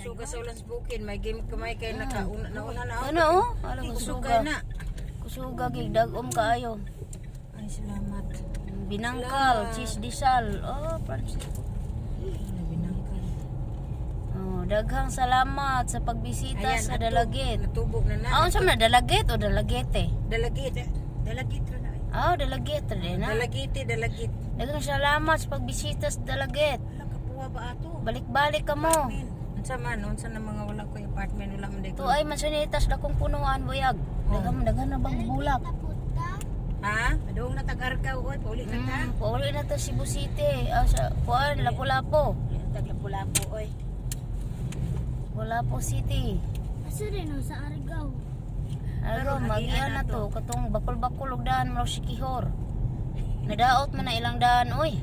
Kusuga sa ulan sa bukid, may game kamay kay nakauna nauna na. Ano oh? Alam Kusuga kusuga. na. Kusuga gig dagom kaayo. Ay, salamat. Binangkal, cheese disal. Oh, Francisco. Ano, binangkal. Oh, daghang salamat sa pagbisita Ayan, sa ato, Dalaguete. Natubog na na. Ah, unsa man na Dalaguete o Dalaguete? Dalagit. Dalagit ra na. Ay. Ah, Dalaguete rin na. Dalagite, dalagit. Daghang salamat sa pagbisita sa Dalaguete. Wala kapuwa ba ato? Balik-balik ka mo. Unsa man, unsa na mga wala ko apartment, wala man day Ito ko. ay mansanitas dakong punuan buyag. Daghang daghan na bang bulak. Taputa. Ha? Adong na tag-arkaw oy, pauli na ta. Pauli na ta Cebu City. Ah, sa kuan Lapu-Lapu. Tag Lapu-Lapu oy. Lapu-Lapu City. Asa rin oh, sa Argao. Ano, Karon, magian agian na to katong bakul-bakul og daan mo sikihor. Nadaot man na ilang daan oy.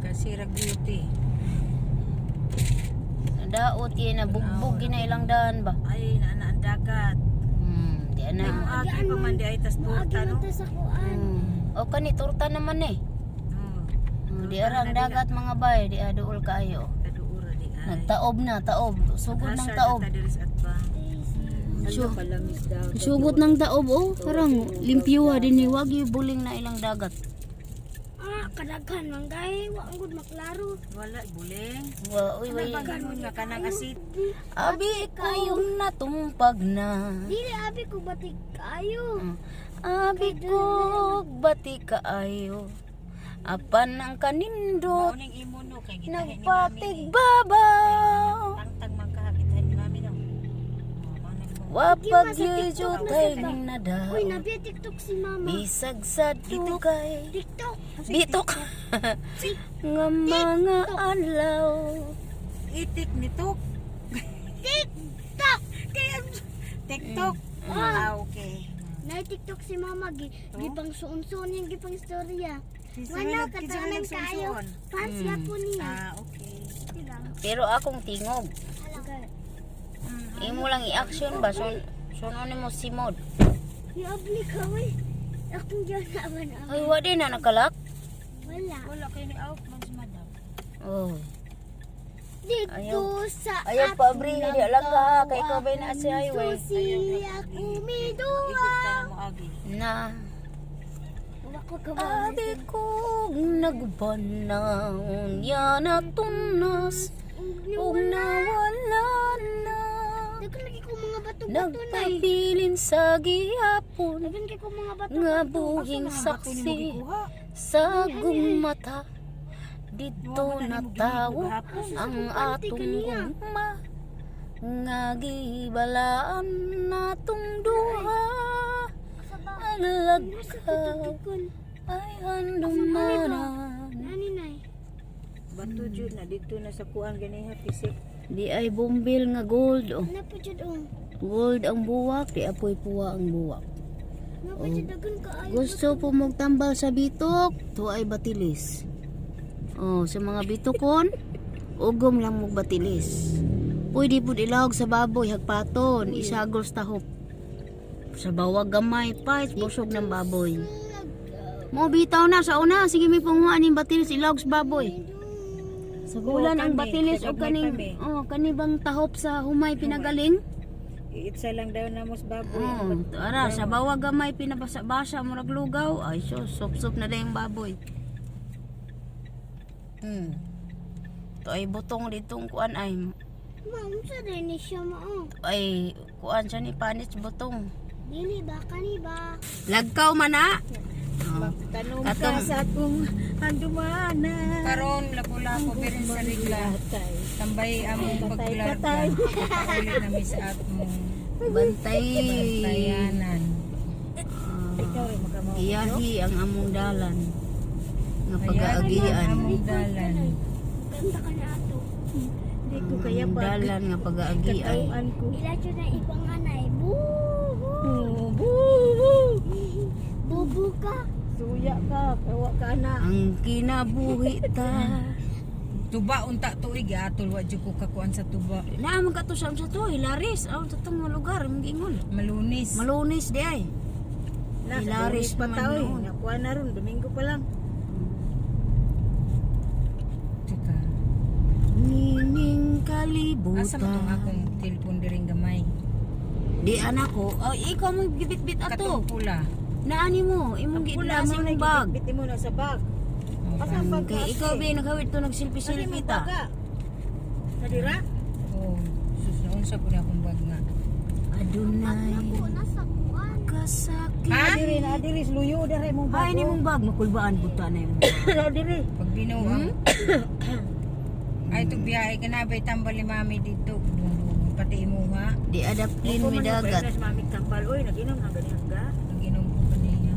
Kasira beauty. Nadaot ye na bugbog gina ilang daan ba. Ay, naa ang dagat. Di Ay, na. moagi pa man di ay tas Maagi torta man no. ta sa kuan. O kani torta naman eh. Oh, Di ara ang dagat mga bay, di aduol kaayo. kaduura di ay. Nagtaob na, taob. Sugod ng Hazard taob. na ta diri sa atbang. Kalamis daw. Sugod ng taob oh, parang limpyuha din ni wag yung buling na ilang dagat. Ah, kadaghan man gay, wa ang gud maklaro. Wala buling. Wa uy Ano uy. ba nga kanang asit? Abi ko natumpag na. Dili abi ko batik kayo. Abi ko bati kaayo. Apan ang kanindot Mauning imo no kay gitahin ni mami. nagpatig babaw. Tangtang man ka gitahin ni mami no. Oh, mao na mo. Wapag yujutay nada. Uy, nabi TikTok si mama. Bisag sa dugay. TikTok. Bitok nga mga alaw. Itik ni tok. TikTok. TikTok. Ah, okay. Na TikTok si mama gi gipang suon-suon yung gipang storya. Kinsa Wala man kinsa man katanan kayo. nagsuon-suon? Fans mm. niya. Ah, okay. Diba? Pero akong tingog. Okay. Imo lang i-action ba? So, so ano mo simod. Niabli ka uy. Akong diyan na ba na. Ay, wa din na nakalak. Wala. Wala kay ni out man si madam. Oh. Dito Ayaw. sa Ayaw pa, Bri. Di alam ka, ha. Kay ikaw ba na si highway? Susi ako midua. Ikot ka na mo agi. Na. Wa ko kabaw. Abi kong nagbanaw niya natunas ug nawala na. Daghan lagi ko mga bato-bato na. Nagpabilin sa gihapon Daghan kay ko mga bato. nga buhing saksi sa gumata. Dito natawo ang atong gugma nga gibalaan natong duha. Ang lagkaw ay handumanan. Nani nay? Bato jud na dito na sa kuan ganiha pisik. Di ay bombil nga gold oh. Na pa jud oh. Gold ang buwak, di apoy puwa ang buwak. Na pa jud daghan kaayo. Gusto po magtambal sa bitok, to ay batilis. Oh, sa mga bitokon, ugom lang mo batilis. Pwede po ilawag sa baboy, hagpaton, isagol sa tahop. Sa bawag gamay, pahit, busog ng baboy. Mo bitaw na sa una, sige may panguha ning batilis ilawag sa baboy. Sagulan ang kani, batilis o kay kaning gamay pa, oh, kani bang tahop sa humay pinagaling? Iitsa lang daw na mos baboy. Oh, ara sa bawag gamay pinabasa-basa murag lugaw. Ay so sup-sup na dayong baboy. To ay butong ditong kuan ay Ma, unsa din ni siya mao? ay kuan siya ni panits butong. Dili ba kani ba? Lagkaw man na. Oh. Tanom ka Katong- sa akong handumanan. Karon lapu-lapu pero sa regla. Tambay among paglarga. Pauli nami sa atmong Bantay. bantayanan. Ikaw rin makamaw. Iyahi ang among dalan nga Ayan, pag-aagian. among dalan. Ganda ka na ato. Hindi ko kaya Among pag dalan nga pag-aagian. katauan ko. Ila jud na ipanganay. Bubu. Bubu ka. Suya ka, kawa ka na. Ang kinabuhi ta. Tuba unta tuig atol wa jud ko kakuan sa tuba. Naa man ka to sa to, Hilaris. Aw sa tong lugar imong giingon. Malunis. Malunis di ay. Na, sa Hilaris Lunes pa naman tao eh. noon. Nakuha na ron, Domingo pa lang. Teka. Ni Ining kalibutan. Asa man tong akong telepon diring gamay? Di anak ko. Oh, ikaw mong gibit-bit ato. Katong pula. Naani mo, imong Pula giitla sa mo na imong bag. Bit mo na sa bag. Asa ang bag Kay ikaw be nagawit to nagselfie-selfie ta. Nadira? Oh, sus, naunsa po na akong bag nga. Adunay Ako nasa kuan. kasakit. Ha? Diri na diri luyo diri mong bag. Ay, ni mong bag makulbaan buta na imong bag. Na diri. Pag binuang. Ay, itong biyahe ka na, bay tambal ni mami dito. Dungdungan, pati imuha. Di adaplin mi dagat. Nas mami tambal oy, nag-inom na gani hangga. Nag-inom ko kaniya.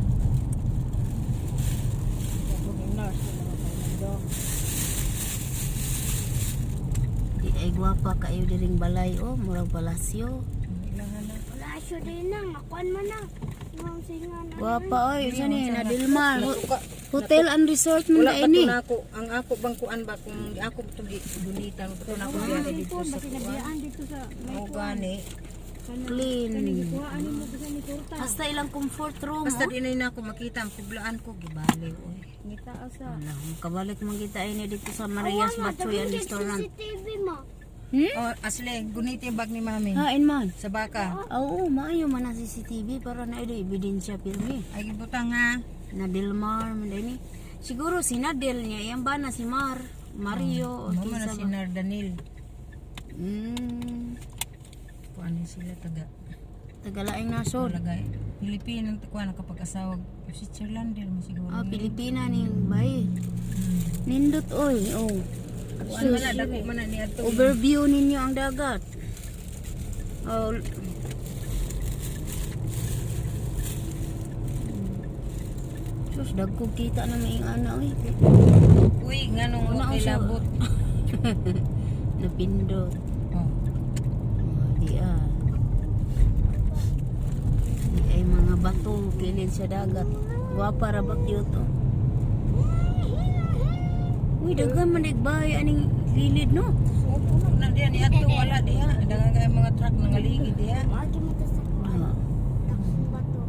Di ay gwapa kayo diring balay oh, murag palasyo. Ilangan na. Wala siya din na. Makuan man na. Ma'am singa na. Gwapa oy, unsa ni na Dilmar. Hotel and resort man Wala pa dai ni. to na ako. Ang ako bang kuan ba kung ako to gi dunitan ko to na ako biyahe dito sa kuan. Dito sa O gani. Clean. kuhaan mo kasi ni torta. Hasta ilang comfort room. Basta Oh. di na ako makita ang kublaan ko gibali oy. Ngita asa. Ala, makabalik man kita ini dito sa Maria's Batchoy and Restaurant. CCTV mo. Hmm? Oh, asle, guniti yung bag ni mami. Hain man. Sa baka. Ah, oo, maayo man ang CCTV para na ito ebidensya pirmi. Ay gibutang ha. Na Delmar man dai ni. Siguro si Nadel niya, iyang bana si Mar, Mario, o Mo man kinsa na si ba. Nardanil. Kuan ni sila taga. Tagalaing nasod. Talagay. Pilipino kuan nakapag-asawa si Switzerlander mo siguro. Ah, Pilipina ni bay. Nindot oy, oh. Kuan man na dako man na ni adto. Overview ninyo ang dagat. Oh. Sus, dagko kita na may ana oy. Uy, nganong Una okay siya. labot. Napindot. Oh. Oh, di ah. Di ay mga bato kilid sa dagat. Gwapa ra ba cute oh. Uy, daghan man bay aning gilid no. Oh, puno na diha ni adto wala diha. Daghan kay mga truck nangaligi diha. Maagi mo ta sa kuan. Ah, Dakong bato.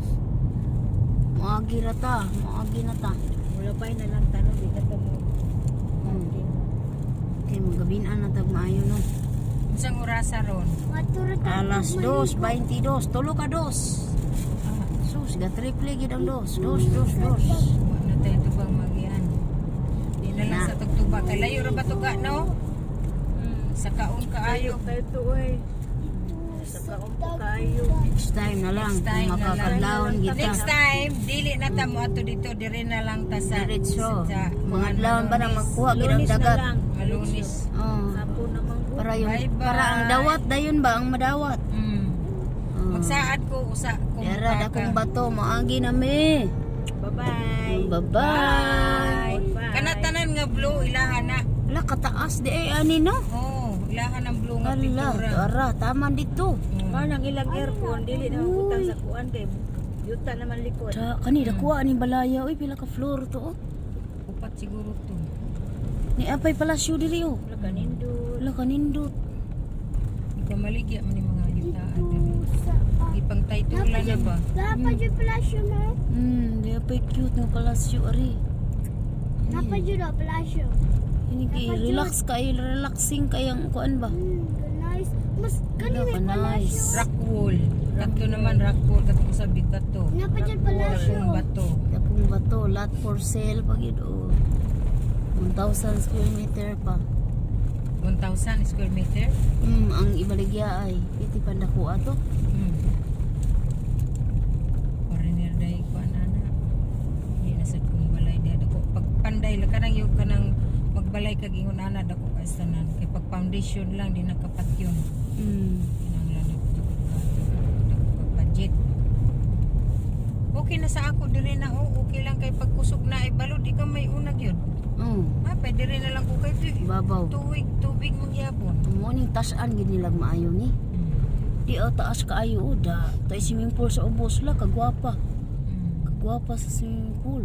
Moagi ra ta, moagi na ta. Wala pa na lang tanong di ka mo. Kay magabinan na tag maayo no. Unsang orasa ron? Wato ra ta. Alas 2:22, tulo ka dos. Ah, Sus, ga triple gid ang dos, dos, dos, dos. wa na tayo tubang magian. Di na lang Na. sa tugtuba kay layo ra ba tuga no? Sa kaon kaayo. Tayo to oy. Sa kaon po kayo. Next time na lang Next time kung na lang. makakadlawon kita. Next time, dili na ta mo ato dito, dire na lang ta sa Diretso. sa Mga adlawon ba na magkuha gid ang Lunes na dagat. lang. Malunis. Oh. Hapon naman ko. Para yung Bye-bye. para ang dawat dayon ba ang madawat. Oh. Magsaad ko usa kung Dara dakong bato moagi na mi. Bye-bye. Bye-bye. Kana tanan nga blue ilahan na. Ala kataas di ay ani no. Oh, ilahan ang blue nga Ala, pintura. ara tama dito. Mao nang ilang aircon dili na mabutang sa kuan kay yuta naman likod. Ta kani dakuha ani balaya oy pila ka floor to oh. Upat siguro to. Ni apay palasyo diri oh. Wala kanindot. Ala kanindot. Ipamaligya man ni mga yutaan diri. Sa Ipang taytula na ba? Dapat yung palasyo mo. Di apay cute nga palasyo ari. Dapat yun ang palasyo. Ini kay relax kay relaxing kay ang kuan ba. Nice. Mas Ala, kanina ka nice. palasyo. Rock wool. Kato naman rock wool kato sa bigato. Dapat yung palasyo. Dakong bato. Dakong bato, lot for sale pag yun, oh. 1,000 square meter pa. 1,000 square meter. Ang ibaligya ay iti pandako ato. Foreigner day kuan ana. Di na sad kung balay diha dako pag panday la kanang yung kanang magbalay kag ingon ana dako ka tanan kay pag foundation lang di nakapat yun. Kinahanglan na dako ka dako ka budget. Okay na sa ako diri na oh, okay lang kay pagkusog na ay balod di ka may unag yun. Oh, Ha, pwede rin na lang ko kay babaw. tuwig tubig magyapon. Morning tasan gid nilag maayo ni. Di oh, taas kaayo oh, da. Tay swimming pool sa ubos la kagwapa. Kagwapa sa swimming pool.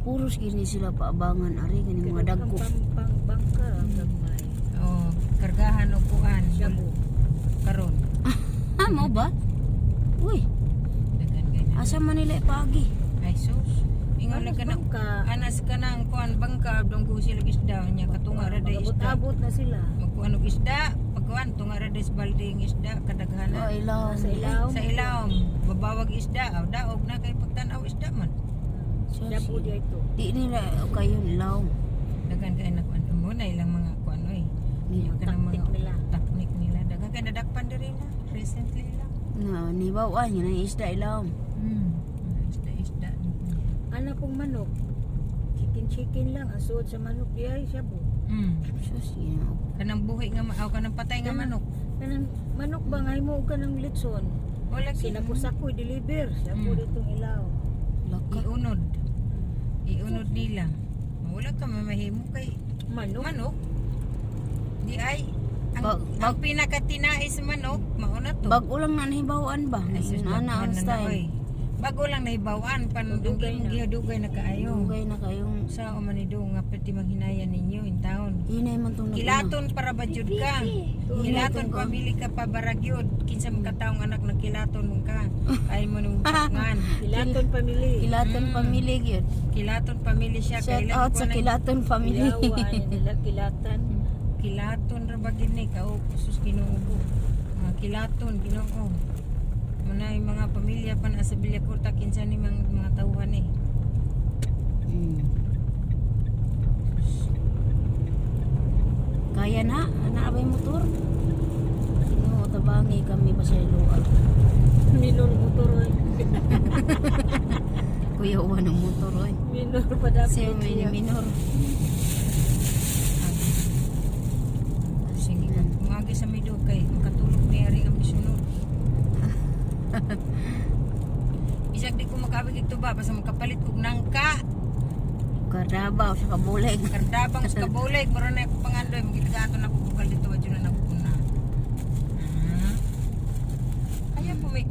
Puros gid ni sila paabangan ari gani mga dagko. Pang pang bangka ang gamay. Oh, kargahan og kuan. Shabu. Karon. Ah, mo ba? Uy, Dagan kay na. asa man nila ipagi? Ay sus. Ingon lang ka na Bangka. Anas ka na ang kuan bangka dong ko sila isda nya katunga ra day isda. Abot na sila. Magkuan og isda, pagkuan tunga ra day sa balding isda Oh, kadaghanan. ilawom. Sa ilawom. Sa ilawom, babawag isda, aw daog na kay pagtan-aw isda man. Sus, Dabo di ito. di nila kayo ilawom. Daghan kay na kuan mo na ilang mga kuan oy. Yung kanang mga Taktik nila. Taknik nila. Daghan kay nadakpan diri na recently lang. Na nibawan yun ang isda ilawom. Mga isda-isda. Ana pong manok. Chicken chicken lang ang suod sa manok di ay siya po. Sus, Ginoo. Kanang buhi nga aw kanang patay nga manok. Kanang manok ba ngay mo og kanang litson. Wala Sinakusakoy deliver siya po ditong ilaw. Laka. Iunod. Iunod nila. Wala ka mamahimo kay Manok. manok. Di ay ang, ang pinakatinais sa manok mauna to. Bago lang na nahibawan ba? Ay, sus, Yun, ana daghan ang na na, style. oy. Bago lang nahibawan pan Dugay na. dugay na kaayo. Dugay na kayong Sa o manido nga pwede manghinaya ninyo in town. hinay man tong nag-una. Kilaton para ba jud ka? Kilaton pamili ka pa baragyod. Kinsa man ka taong anak na kilaton mo ka. Ay mo nung ngan. Kilaton family. Kilaton family gyud. Kilaton pamilya siya Shout kailan out ko sa na- Kilaton family. Ilawa ani nila kilatan. Kilaton ra ba gid ni ka o sus Ginoo ko. Mga kilaton Ginoo. Muna yung mga pamilya pa na sa Villacorta kinsa ni mga tawhan eh. Kaya na, ana ba yung motor? Ginoo tabangi kami pa sa iluan. Minor motor oy. Kuya uwan ang motor oy. Minor pa dapat. Siya may minor. Sige, magi sa mido kay makatulog ni ari ang misunod. Bisag di ko makaabig ito ba basta makapalit kog nangka. Kardabaw sa kabulig. Kardabang sa kabulig, mura na ako pangandoy, magitagato na ako bugal dito, wadyo na nagpuna. Kaya po may,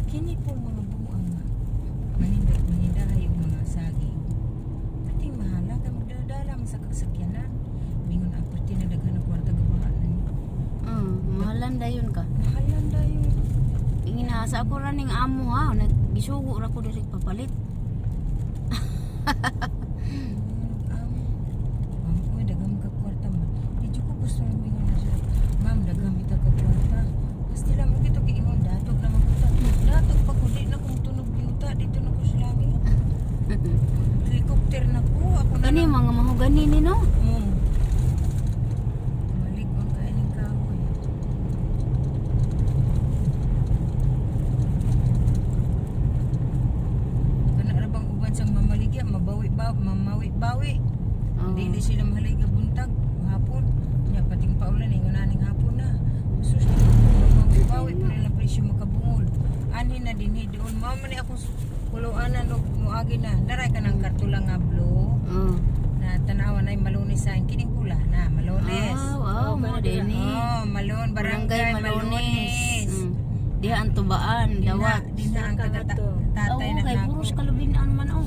kini po mga buang nga, maninda, manindahay yung mga saging. Pati mahala ka, magdadala man sa kagsakyanan. Mingon aperti na daghan ang kwarta gabaan ninyo. Mahalan dayon ka. Mahalan dayon. Ingin sa ako ra ning amo ha, naggisugo ra ko diri papalit. Ma'am, uy, daghang ka kwarta man. Di jud ko gusto ng mingon na siya. Ma'am, daghang kita ka kwarta. Basta lang mo kito giingon datok na magunta. Datok pa ko di na kong tunog yuta dito na ko sa langit. Helicopter na ko ako na. Kani lang. mga mahogani ni no. Balik ang kainin kahoy. Kana ra bang uban sang mamaligya, mabawi ba, mamawi-bawi. Oh. Dili sila mahaliga buntag hapon. Nya pating paulan ingon aning hapon na. Sus, mabawi pa nila presyo makabungol. Anhin na dinhi doon. Mao man ni akong kuloanan og moagi na. Daray ka ng kartula nga blue na tanawa na malunis sa kining pula na malunis. Ah, wow, mo din ni. Oh, Malon Barangay barangay Malones. Malones. Diha ang tubaan, dawat. Dinha ang Saan ka kagata, nga to? tatay Oo, na kay nako. puros kalubinaan man oh.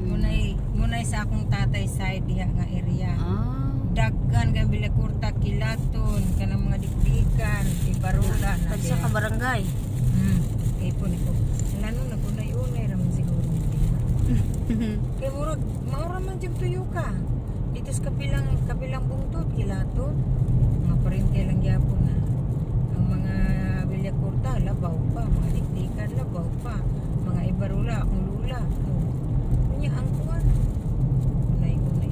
Munay munay sa akong tatay side diha nga area. Ah. Daghan kay Villacorta, Kilaton, kanang mga dikdikan, Ibarula na. Tagsa ka barangay. Kay po niko. Lano nagunay-unay ra man siguro. Kay murag maura man jud tuyo ka. Dito sa kabilang kabilang bungtod Kilaton. Mga parente lang gyapon na. Ang mga Villacorta labaw pa, mga dikdikan labaw pa, mga Ibarula akong lula. Oh. Unya ang kuan. Unay-unay.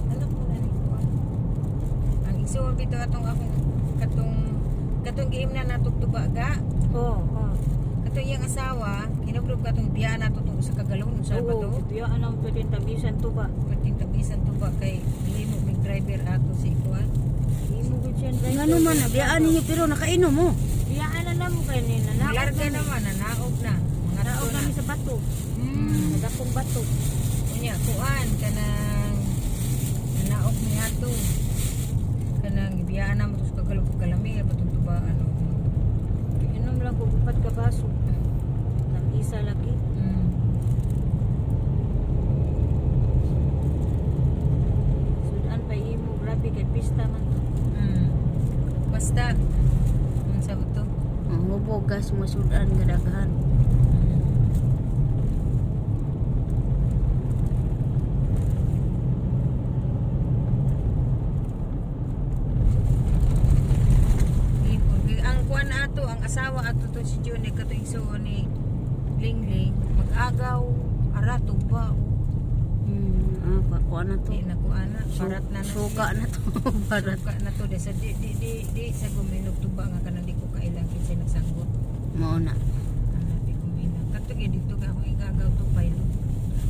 Anak mo na ni kuan. Ang igsuon bitaw atong akong katong katong giim na natugtuba ga. Oh. Katong iyang asawa, kinubrob katong biya nato tong usa ka galon sa ba to? Oo, biyaan ang pwedeng tabisan to ba? Perting tabisan to ba kay gihimo mig driver ato si kuan. Imo gud siya driver. Ngano man biyaan ninyo pero nakainom mo. Biyaan na namo kay ni nanaog. Larga naman nanaog na. Mga Naog na. kami sa bato. Sa dakong bato. Unya kuan kanang nanaog ni ato. Kanang gibiyaan na mo to sa kagalon pagkalami ba tong tubaan ano. Inom lang ko upat ka baso. Tag-isa lagi. Sudan pa imo grabe kay pista man to. Basta unsa ba to? Hubog gas mga sudan nga daghan. Ato ang asawa ato to si Juni kato igsuon ni Lingling mag-agaw ara tuba. Ah, pa kuan na to. Di na ko ana, parat na na. Suka na to. Parat. Suka na to di sa di di di, di sa guminog tuba nga kanang di ko kailang kinsay nagsanggot. Mao na. Ana di ko maila. Kato gyud dito kay ako igagaw to pilot.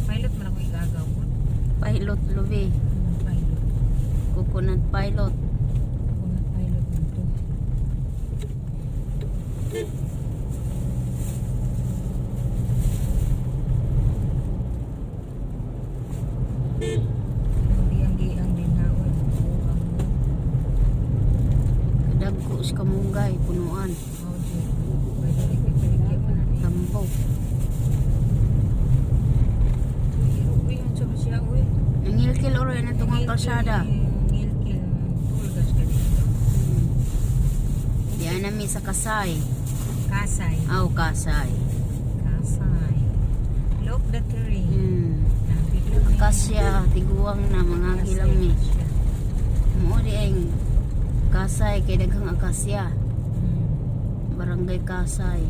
Pilot man ako igagaw ko. Pilot lubi. Pilot. Coconut pilot. Ako na pilot man to. Giang-giang din na oy. Buang. Dagko sa kamunggay punuan. Oh, di. Pwede rin ipaligya pa na niya. Tambo. Uy, uy, ang sabi siya, uy. Nangilkil oroy na tungang kalsada. Ngilkil, tulgas ka dito. Diyan nami sa Kasay. Kasay. Aw, Kasay. Kasay. Look the tree. Nabigla may- Kasya, tiguang na mga Kasay gilang mi. siya. Mao di ang Kasay kay daghang akasya. Barangay Kasay.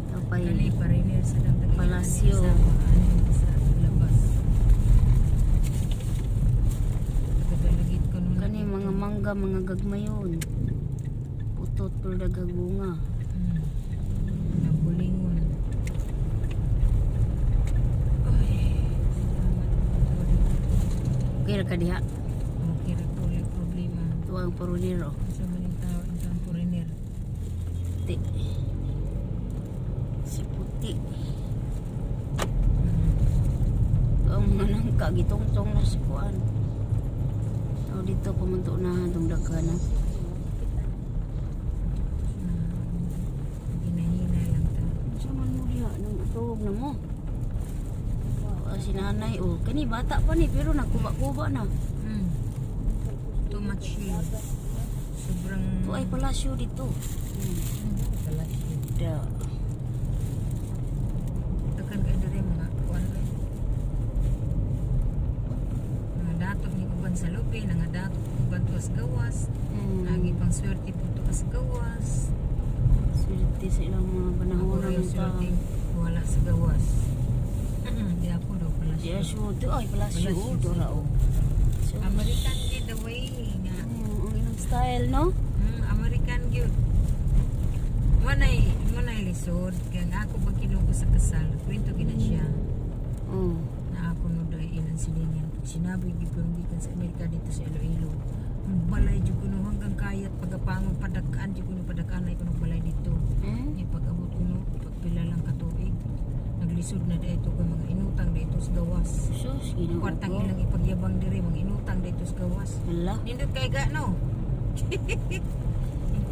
Tapay Kani pariner sa dang Palasyo. Sa labas. Tagadalagit ko nun. Kani mga mangga, mga gagmayon. Putot pero daghang bunga. Nabulingon. Ay, salamat. Okay ra ka diha. Okay ra ko wala problema. Tuwang parudero. Sa maning tao ang tang foreigner. Puti. Si puti. Ang mga nangka, gitungtong na si Kuan. O dito, pamuntunahan itong daghan. Ha? Hinahina lang ta. Sa man mo diha, nang tuog na mo. Ah, si nanay, oh. Kani, bata pa ni, pero nagkuba-kuba na. Too much shield. Sobrang Ito ay palasyo dito. Palasyo. Da. Takan kay diri mga kuan eh. Mga dato ni uban sa lupi, nga dato uban tuas gawas. Nagi pang swerte po tuas gawas. Swerte sa ilang mga Ako panahon rin ng tao. swerte wala sa gawas. Di ako daw palasyo. Yes, oh, ito ay palasyo. Palasyo. Oh, dora, oh. So, American gid the way nga. Ang ilang style, no? American gyud. Manay lisod kay ang ako pag kinugo sa kasal, kwento gina siya. Oh. Na ako no dahil ilang silingan. Sinabi gyud ko nung gikan sa Amerika dito sa Iloilo. Ang balay jud ko no hanggang kayat pagapangon padakaan jud ko no padakaan ay ko no balay dito. Eh? Nya pag abot ko no pagpila lang ka tuig. Naglisod na dito ko mga inutang dito sa gawas. Sus, ginoo Kwartang ko. ilang ipagyabang diri mga inutang dito sa gawas. Hala. Nindot kay ga no.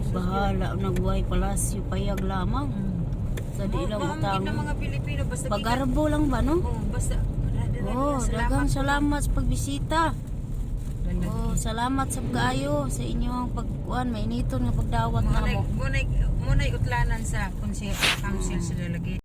Bahala nagway palasyo payag lamang sa di ilang Mao utang. ng mga Pilipino basta gikan- Pagarbo lang ba no? Oh, basta Oh, daghang salamat sa pagbisita. Oh, salamat sa kaayo sa inyong pagkuan mainiton nga pagdawat namo. Mo nay utlanan sa council sa delegate.